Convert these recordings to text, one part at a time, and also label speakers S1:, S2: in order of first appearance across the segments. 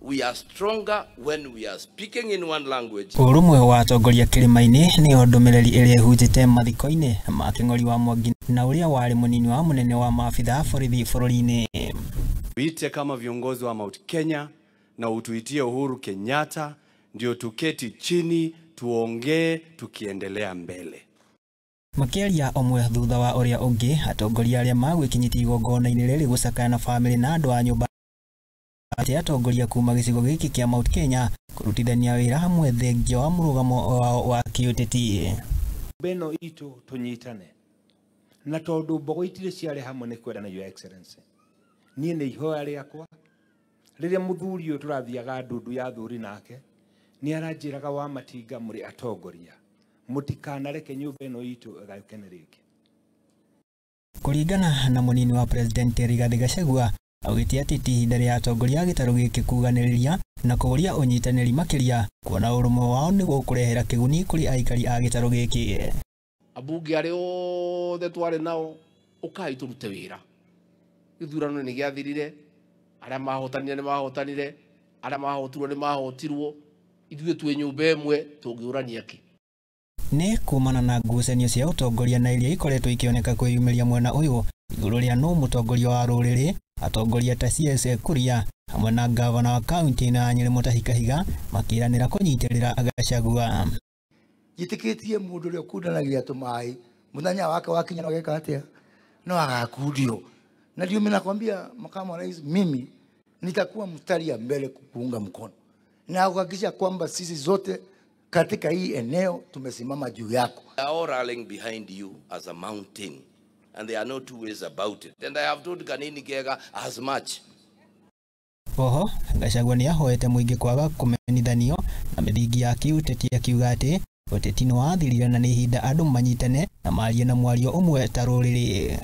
S1: We are stronger when we are speaking in one language.
S2: Ũrũmwe wa atongoria kĩrĩma-inĩ nĩyo ndũmĩrĩri ĩrĩa ĩhunjĩte mathiko-inĩ ma Kĩng'ori wa Mwangi na ũrĩa warĩ mũnini wa mũnene wa maabitha a borithi bũrũri-inĩ.
S3: Tuite kama viongozi wa Mount Kenya na utuitie Uhuru Kenyatta ndio tuketi chini tuongee tukiendelea mbele.
S2: Makĩaria ũmwe thutha wa ũrĩa ũngĩ, atongoria arĩa magwĩkinyĩtie igongona-inĩ rĩrĩ gũcakaya na bamĩrĩ na andũ a nyũmba atĩ atongoria kuma gĩcigo gĩkĩ kĩa Mount Kenya kũrutithania wĩra hamwe thengia wa mũrũgamo wao wa kĩũteti.
S4: Beno itũ tũnyitane na tondũ mbogo itirĩ ciarĩ hamwe nĩ kwendana, Your Excellency. Niĩ nĩ ihoya rĩakwa rĩrĩa mũthuri ũyũ tũrathiaga ndundu ya thuri nake nĩ aranjĩraga wa matinga mũrĩ atongoria mũtikanareke nyũmba ĩno itũ ĩgayũkane rĩngĩ.
S2: Kũringana na mũnini wa President Rigathi Gachagua, augĩte atĩ ti ihinda rĩa atongoria a gĩtarũ gĩkĩ kuganĩrĩria na kũũria ũnyitanĩri makĩria kuona ũrũmwe wao nĩ gũkũrehera kĩguni kũrĩ aikari a gĩtarũ gĩkĩ.
S5: Ambunge arĩa othe twarĩ nao ũkai tũrute wĩra. Gĩthurano nĩ gĩathirire, arĩa mahotanire nĩ mahotanire, arĩa mahotirwo nĩ mahotirwo, ithuĩ twĩ nyũmba ĩmwe tũngĩũrania kĩ?
S2: Nĩ kumana na ngucanio cia ũtongoria na iria ikoretwo ikĩoneka kwĩyumĩria mwena ũyũ igũrũ rĩa nũ mũtongoria wa rũrĩrĩ, atongoria ta CS Kuria hamwe na gavana wa kaunti ya Nyeri Mutahi Kahiga makĩranĩra kũnyitĩrĩra Gachagua.
S6: Njĩtĩkĩtie mũndũ ũrĩa ũkundanagia tũmaĩ mũthenya wake wakinya no ageka atĩa? No agakundio. Na ndio mimi nakwambia makamu wa rais, mimi nitakuwa mstari ya mbele kuunga mkono na kuhakikisha kwamba sisi zote katika hii eneo tumesimama juu yako.
S1: We are all rallying behind you as a mountain, and there are no two ways about it. And I have told Kanini Kega as much.
S2: Oho, Gachagua nĩ ahoete mũingĩ kwaga kũmenithanio na mĩthingi ya kĩũteti akiuga atĩ ũteti nĩ wathirire na nĩ ihinda andũ manyitane na marie na mwario ũmwe ta rũrĩrĩ.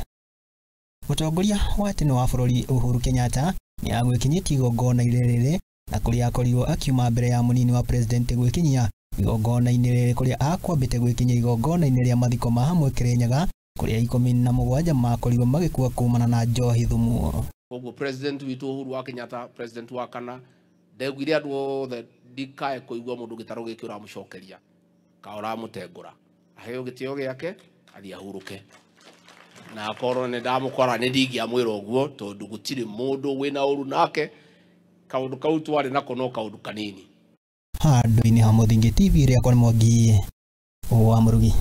S2: Mũtongoria wa tene wa bũrũri Uhuru Kenyatta nĩ agwĩkinyĩtie igongona-inĩ rĩrĩ na kũrĩa akorirwo akiuma mbere ya mũnini wa president gwĩkinyia igongona-inĩ rĩrĩ kũrĩa akwambĩte gwĩkinyia igongona-inĩ rĩa mathiko ma hamwe Kĩrĩnyaga kũrĩa 17 makorirwo magĩkua kumana na njohi thumu.
S5: Koguo president witũ Uhuru wa Kenyatta, president wa kana, ndeguire andũ othe ndikae kũigua mũndũ gĩtarũ gĩkĩ ũramũcokeria ka ũramũtengũra, aheo gĩtĩo gĩake athiĩ ahurũke. Na akorwo nĩ ndamũkora nĩ ndingĩamwĩra ũguo tondũ gũtirĩ mũndũ wĩna ũru nake, kaũndũ kau twarĩ nako no kaũndũ kanini.
S2: Handũ-inĩ ha Mũthingi TV rĩakwa nĩ Mwangi wa Mũrugi.